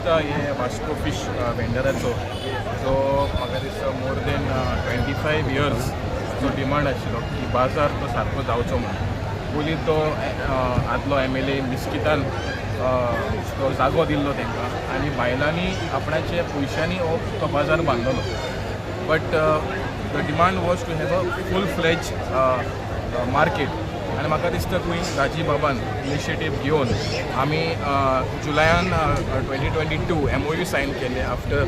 दिसता हे वास्को फिश वेंडराचो जो म्हाका दिसता मोर देन 25 इयर्स जो डिमांड आशिल्लो की बाजार तो सारको जावचो म्हणून. पयलीं तो आदलो MLA मिस्कितान तो जागो दिल्लो तांकां आनी बायलांनी आपणाचे पयशांनी हो तो बाजार बांदलेलो. But the demand was to have a full fledge market. आनी म्हाका दिसता खंय राजीव बाबान इनिशिएटीव घेवन आमी जुलयान 2022 MOU sign केले आफ्टर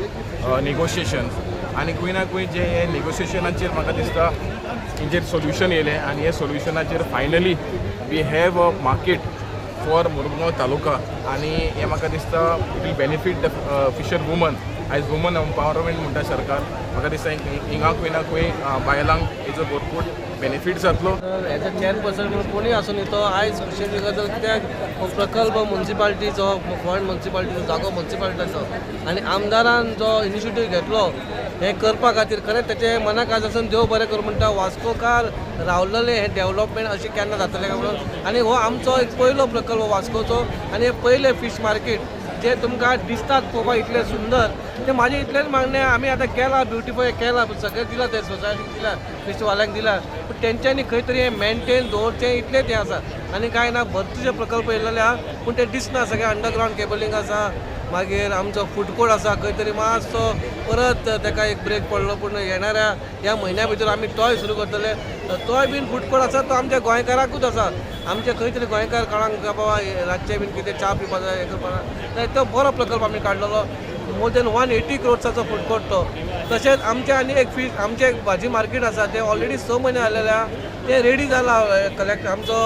नेगोशिएशन्स. आनी खंय ना खंय जे हे नेगोशिएशनाचेर म्हाका दिसता हेंचेर सोल्युशन येयलें आनी हे सोल्युशनाचेर finally we have a market for Mormugao taluka. आनी हें म्हाका दिसता it will benefit the fisher woman. आयज वुमन एम्पावरमेंट म्हणटा सरकार, म्हाका दिसता हिंगा खंय ना खंय बायलांक हेजो भरपूर बेनिफीट जातलो. एज अ चेअरपर्सन म्हणून कोणूय आसूं न्ही, तो आयज खुशेची गजाल कित्याक हो प्रकल्प मुन्सिपाल्टीचो, फोंड मुन्सिपाल्टीचो, जागो मुन्सिपाल्टीचो आनी आमदारान जो इनिशिएटीव घेतलो हें करपा खातीर खरेंच तेचें मनाक आज आसून देव बरें करूं म्हणटा. वास्कोकार रावलेले हें डेवलपमेंट अशें केन्ना जातलें काय म्हणून. आनी हो आमचो एक पयलो प्रकल्प वास्कोचो आनी हे पयलें फीश मार्केट जे तुमकां दिसतात पळोवपाक इतलें सुंदर, तें म्हाजें इतलेंच मागणें. आमी आतां केलां ब्युटिफाय केलां, सगळें दिलां, ते सोसायटीक दिलां, फिशवाल्यांक दिलां, पूण तेंच्यांनी खंय तरी हें मेनटेन दवरचें इतलें तें आसा. आनी कांय ना, भरपूरचे प्रकल्प येयलेले आहा पूण ते दिसना. सगळें अंडरग्रावंड केबलिंग आसा, मागीर आमचो फूड कोर्ट आसा, खंय तरी मातसो परत ताका एक ब्रेक पडलो, पूण येणाऱ्या ह्या म्हयन्या भितर आमी तोय सुरू करतले. तोय बीन फूड कोर्ट आसा तो आमच्या गोंयकाराकूच आसा. आमचे खंय तरी गोंयकार कोणाक बाबा रातचे बीन कितें च्या पिवपा जाय, हें करपा जाय, तो बरो प्रकल्प आमी काडलेलो. मोर देन 180 क्रोर्साचो फूड कोर्ट तो. तशेंच आमचें आनी एक फीश, आमचें एक भाजी मार्केट आसा, तें ऑलरेडी 6 म्हयने जालेले आहा, तें रेडी जाला, कलेक्ट आमचो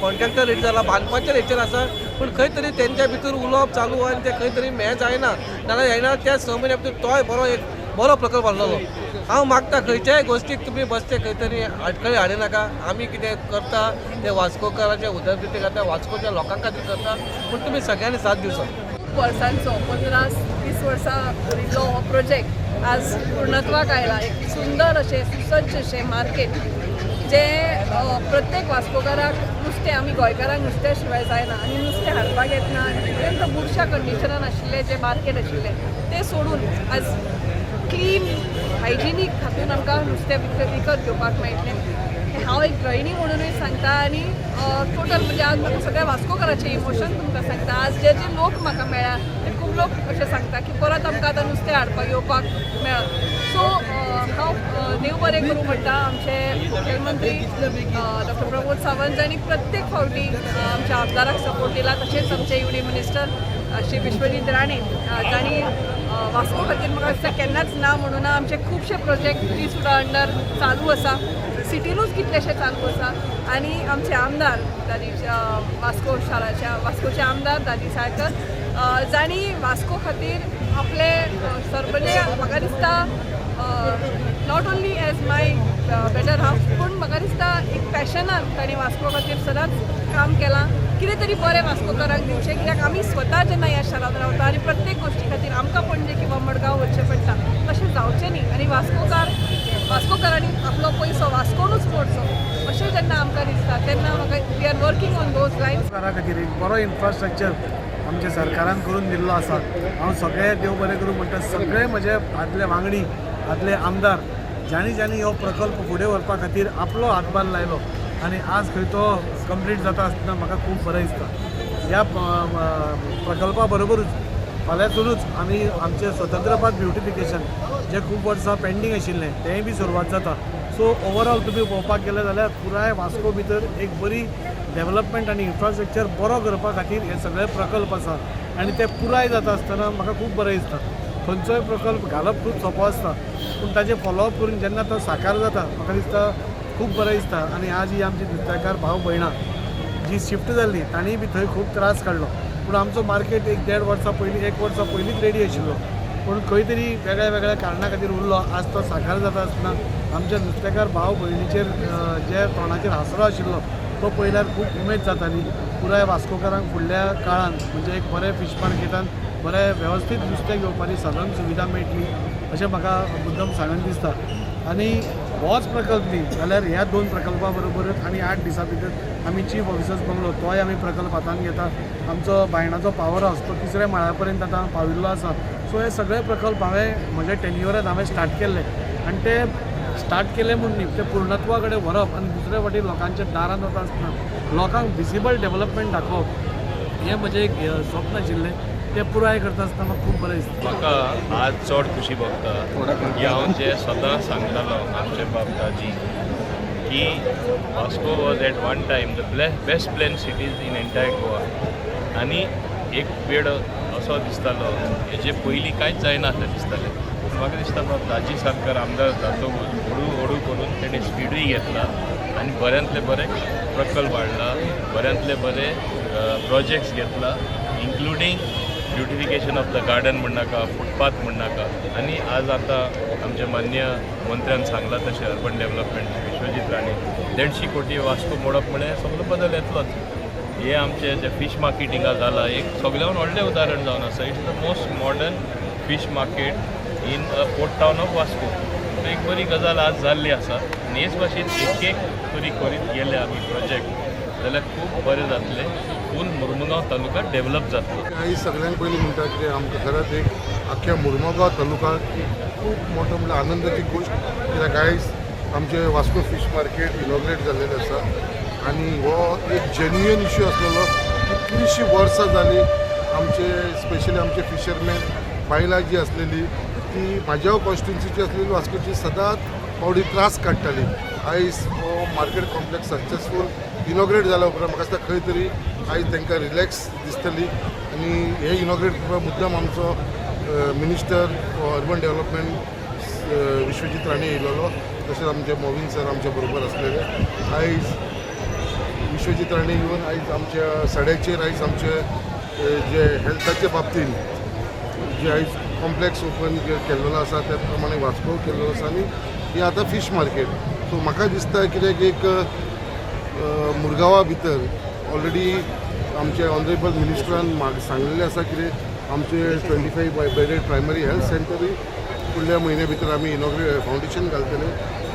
कॉन्ट्रॅक्टर रेडी जाला, बांदपाचेर हेचेर आसा, पूण खंय तरी तेंच्या भितर उलोवप चालू आनी तें खंय तरी हें जायना. नाजाल्यार येणार त्या 6 म्हयन्या भितर तोय बरो एक बरो प्रकल्प आहलोलो. हांव मागता खंयच्याय गोश्टीक तुमी बसचे खंय तरी आडखळी हाडिनाका. आमी कितें करता तें वास्कोकाराच्या उदरगती खातीर, वास्कोच्या लोकां खातीर करता, पूण तुमी सगळ्यांनी साथ दिवचो. खूब वर्सांचो, 15-20 वर्सां उरिल्लो हो प्रोजेक्ट आज पूर्णत्वाक आयला. एक सुंदर अशें सुसज्ज अशें मार्केट जें प्रत्येक वास्कोकाराक नुस्तें, आमी गोंयकारांक नुस्त्या शिवाय जायना आनी नुस्तें हाडपाक येतना अत्यंत बुरशा कंडिशनान आशिल्लें जें मार्केट आशिल्लें तें सोडून आज क्लीन हायजिनीक हातून आमकां नुस्तें विकत घेवपाक मेळटलें. हें हांव एक गृहिणी म्हणुनूय सांगता आनी टोटल म्हणजे आज म्हाका सगळ्या वास्कोकाराचें इमोशन तुमकां सांगता. आज जे जे लोक म्हाका मेळ्ळा ते खूब लोक अशें सांगता की परत आमकां आतां नुस्तें हाडपाक येवपाक मेळत. सो हांव देव बरें करूं म्हणटा आमचे मुखेलमंत्री डॉक्टर प्रमोद सावंत जांणी प्रत्येक फावटी आमच्या आमदाराक सपोर्ट दिला, तशेंच आमचे युनियन मिनिस्टर श्री विश्वजीत राणे जांणी वास्को खातीर म्हाका दिसता केन्नाच ना म्हणून. आमचे खुबशे प्रोजेक्ट ती सुद्दां अंडर चालू आसा, सिटीनूच कितलेशे चालू आसा. आनी आमचे आमदार दादी, वास्को शाराच्या वास्कोचे आमदार दादी साळकर जांणी वास्को खातीर आपले म्हणजे म्हाका दिसता not only as my better half, पूण म्हाका दिसता एक पॅशनान तांणी वास्को खातीर सदांच काम केलां, कितें तरी बरें वास्कोकारांक दिवचें. कित्याक आमी स्वता जेन्ना ह्या शारांत रावता आनी प्रत्येक गोश्टी खातीर आमकां पणजे किंवा मडगांव वचचें पडटा, तशें जावचें न्ही आनी वास्कोकारांनी आपलो पयसो वास्कोनूच मोडचो अशें जेन्ना आमकां दिसता तेन्ना म्हाका we are working on those lines. सरकारा खातीर एक बरो इन्फ्रास्ट्रक्चर आमच्या सरकारान करून दिल्लो आसा. हांव सगळे देव बरें करूं म्हणटा सगळे म्हजे आदले वांगडी, आदले आमदार ज्यांनी ज्यांनी हो प्रकल्प फुडें व्हरपा खातीर आपलो हातभार लायलो आनी आज खंय तो कंप्लीट जाता आसतना म्हाका खूब बरें दिसता. ह्या प्रकल्पा बरोबरूच फाल्यांसुनूच आमी आमचें स्वतंत्रपात ब्युटिफिकेशन जें खूब वर्सां पेंडींग आशिल्लें तेंय बी सुरवात जाता. सो ओवरऑल तुमी पळोवपाक गेले जाल्यार पुराय वास्को भितर एक बरी डेवलपमेंट आनी इन्फ्रास्ट्रक्चर बरो करपा खातीर हे सगळे प्रकल्प आसा आनी ते पुराय जाता आसतना म्हाका खूब बरें दिसता. खंयचोय प्रकल्प घालप खूब सोंपो आसता, पूण ताजें फॉलोअप करून जेन्ना तो साकार जाता म्हाका दिसता खूब बरें दिसता. आनी आज ही आमची नुस्तेकार भाव भयणां जी शिफ्ट जाल्ली तांणी बी थंय खूब त्रास काडलो, पूण आमचो मार्केट एक देड वर्सां पयलीं, एक वर्सा पयलींच रेडी आशिल्लो, पूण खंय तरी वेगळ्या वेगळ्या कारणा खातीर उरलो. आज तो साकार जाता आसतना आमच्या नुस्तेकार भाव भयणीचेर जे तोंडाचेर हांसरो आशिल्लो तो पळयल्यार खूब उमेद जाताली. पुराय वास्कोकारांक फुडल्या काळान म्हणजे एक बरें फीश मार्केटान बरें वेवस्थीत नुस्तें घेवपाची साधन सुविधा मेळटली अशें म्हाका मुद्दम सांगन दिसता. आनी होच प्रकल्प न्ही जाल्यार ह्या दोन प्रकल्पा बरोबरच आनी 8 दिसां भितर आमी चीफ ऑफिसर्स बंगलो तोय आमी प्रकल्प हातान घेता. आमचो बायणाचो पावर हावस तो तिसऱ्या माळ्या पर्यंत आतां पाविल्लो आसा. सो हे सगळे प्रकल्प हांवें म्हज्या टेन्युअरात हांवें स्टार्ट केल्ले आनी ते स्टार्ट केले म्हूण न्ही, ते पूर्णत्वा कडेन व्हरप आनी दुसरे वाटेन लोकांच्या दारांत वता आसतना लोकांक विजिबल डेवलपमेंट दाखोवप हें म्हजें एक स्वप्न आशिल्लें. तें पुराय करता आसतना म्हाका खूब बरें दिसता. म्हाका आज चड खुशी भोगता की हांव जे सदां सांगतालो आमचे बाब दाजी की Vasco was at one time the best planned cities in entire Goa. आनी एक वेळ असो दिसतालो हेजे पयलीं कांयच जायनासलें दिसतालें. पूण म्हाका दिसता बाब दाजी सारकार आमदार जातकूच हळू हळू करून तेणें स्पिडूय घेतला आनी बऱ्यांतले बरे प्रकल्प हाडला, बऱ्यांतले बरे प्रोजेक्ट्स घेतला, including beautification of the garden म्हणनाका, footpath म्हणनाका. आनी आज आतां आमच्या मान्य मंत्र्यान सांगलां तशें अर्बन डेवलपमेंट विश्वजीत राणे, 150 कोटी वास्को मोडप म्हळ्यार सगलो बदल येतलोच. हे आमचे जे फीश मार्केटिंगा जाला, एक सगळ्याहून व्हडलें उदाहरण जावन आसा. It's the most modern fish market in a port town of Vasco. So एक बरी गजाल आज जाल्ली आसा आनी हेच भाशेन एक एक तरी करीत गेले आमी प्रोजेक्ट जाल्यार खूब बरें जातलें, फूल मुर्मुगांव तालुका डेवलप जातलो. आयज सगळ्यांत पयलीं म्हणटा कितें, आमकां खरेंच एक आख्ख्या मुर्मुगांव तालुकाक एक खूब मोठो म्हणल्यार आनंदाची गोश्ट, कित्याक आयज आमचें वास्को फीश मार्केट इनॉग्रेट जाल्लेलें आसा. आनी हो एक जेन्युइन इश्यू आसलेलो. कितलींशीं वर्सां जालीं आमचे, स्पेशली आमचे फिशरमॅन बायलां जी आसलेली ती म्हाज्या कॉन्स्टिट्युन्सीची आसलेली वास्कोची, सदांच फावटी त्रास काडटाली. आयज हो मार्केट कॉम्प्लेक्स सक्सेसफूल इनॉग्रेट जाल्या उपरांत म्हाका दिसता खंय तरी आयज तांकां रिलॅक्स दिसतली. आनी हे इनॉग्रेट करपाक मुद्दम आमचो minister urban development Vishwajit Rane येयलेलो, तशेंच आमचे मोविन सर आमच्या बरोबर आसलेले. आयज विश्वजीत राणे येवन आयज आमच्या सड्याचेर आयज आमचे जे हेल्थाच्या बाबतीन जे आयज कॉम्प्लेक्स ओपन केल्लेलो आसा, त्या प्रमाणे वास्को केल्लो आसा आनी ही आतां फीश मार्केट. सो म्हाका दिसता कित्याक एक मुरगांवा भितर ऑलरेडी आमचे ऑनरेबल मिनिस्टरान म्हाका सांगलेलें आसा कितें, आमचे 25 bedded primary health सेंटरूय फुडल्या म्हयन्या भितर आमी फावंडेशन घालतले.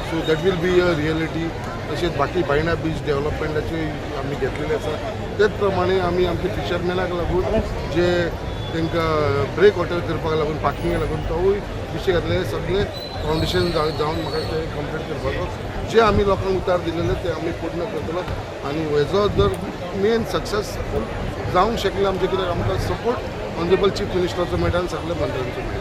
So that will be a reality. तशेंच बाकी बायणा बीच डेव्हलपमेंटाचे आमी घेतलेले आसा. तेच प्रमाणे आमी आमच्या फिशरमॅनाक लागून जे तांकां ब्रेक वॉटर करपाक लागून, पार्किंगाक लागून तोवूय विशय घातले. सगळे फावंडेशन जावन म्हाका ते कंप्लीट करपाचो जे आमी लोकांक उतार दिलेले ते आमी पूर्ण करतलो. आनी हेजो जर मेन सक्सेसफूल जावंक शकले आमचे, कित्याक आमकां सपोर्ट ऑनरेबल चीफ मिनिस्टराचो मेळटा आनी सगळे मंत्र्यांचो मेळटा.